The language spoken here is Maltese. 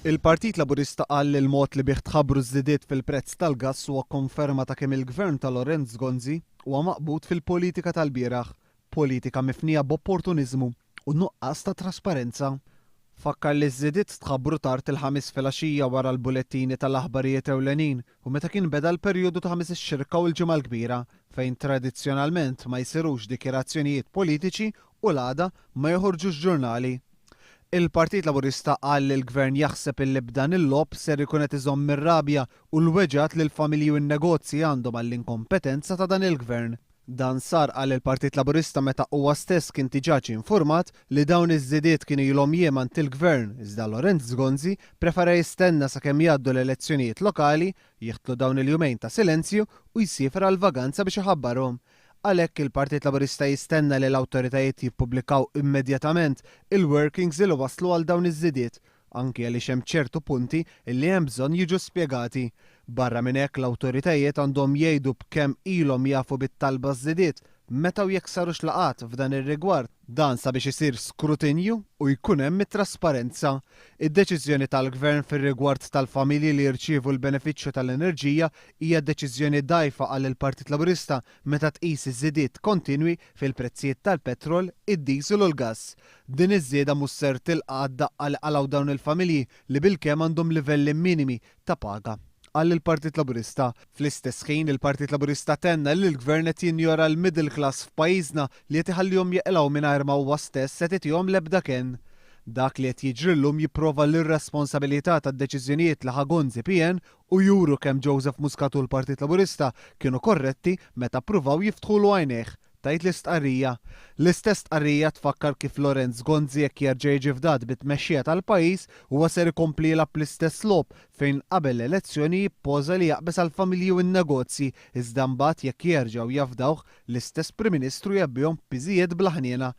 Il-Partit Laburista qal li l-mod li bih tħabbru ż-żidiet fil-prezz tal-gass huwa konferma ta' kemm il-Gvern ta' Lawrence Gonzi huwa maqbud fil-politika tal-bieraħ, politika mifnija b'opportuniżmu u nuqqas ta' trasparenza. Fakkar li ż-żidiet tħabbru tard il-Ħamis filgħaxija wara l-bulettini tal-aħbarijiet ewlenin u meta kien beda l-perjodu ta' Ħamis ix-Xirka u l-Ġimgħa l-Kbira, fejn tradizzjonalment ma jsirux dikjarazzjonijiet politiċi u l-għada ma joħorġux ġurnali. Il-Partit Laburista qal li l-Gvern jaħseb illi b'dan il-logħob ser ikun qed iżomm ir-rabja u l-weġgħat li l-familji u n-negozji għandhom għall-inkompetenza ta' dan il-Gvern. Dan sar, qal il-Partit Laburista meta huwa stess kien diġà ġie infurmat li dawn iż-żidiet kienu ilhom jiem għand il-Gvern iżda Lawrence Gonzi prefera jistenna sakemm jgħaddu l-elezzjonijiet lokali, jiħtlu dawn il-jumejn ta' silenzju u jsiefer għal vaganza biex iħabbarhom. Għalhekk il-Partit Laburista jistenna li l-awtoritajiet jippubblikaw immedjatament il-workings li wasslu għal dawn iż-żidiet, anki għaliex hemm ċertu punti li hemm bżonn jiġu spjegati. Barra minn hekk l-awtoritajiet għandhom jgħidu b'kemm ilhom jafu bit-talba ż-żidiet, meta u jekk sarux laqgħat f'dan ir-rigward. Dan sabiex isir skrutinju u jkun hemm it-trasparenza. Id-deċiżjoni tal-Gvern fir-rigward tal-familji li jirċievu l-benefiċċju tal-enerġija hija deċiżjoni dgħajfa qal il-Partit Laburista meta tqis iż-żidiet kontinwi fil-prezzijiet tal-petrol, id-diesel u l-gass. Din iż-żieda mhux ser tilqa' għad-daqqa li qalgħu dawn il-familji li bilkemm għandhom livelli minimi ta' paga, qal il-Partit Laburista. Fl-istess ħin, il-Partit Laburista tenna li l-Gvern qed jinjora l-middle class f'pajjiżna li qed iħallihom jeqilgħu mingħajr ma huwa stess qed itihom l-ebda kenn. Dak li qed jiġri llum jipprova l-irresponsabilità tad-deċiżjonijiet li ħa Gonzi PN u juru kemm Joseph Muscat u l-Partit Laburista kienu korretti meta ppruvaw jiftħulu għajnejh. Tgħid l-istqarrija. L-istess stqarrija tfakkar kif Lawrence Gonzi jekk jerġa' jiġi fdat bit-tmexxija tal-pajjiż huwa ser ikompli jilgħab l-istess logħob fejn qabel l-elezzjoni jippoża li jaqbeż għall-familji u n-negozji iżda mbagħad jekk jerġgħu jafdawh l-istess Prim Ministru jgħabbihom b'piżijiet bla ħniena.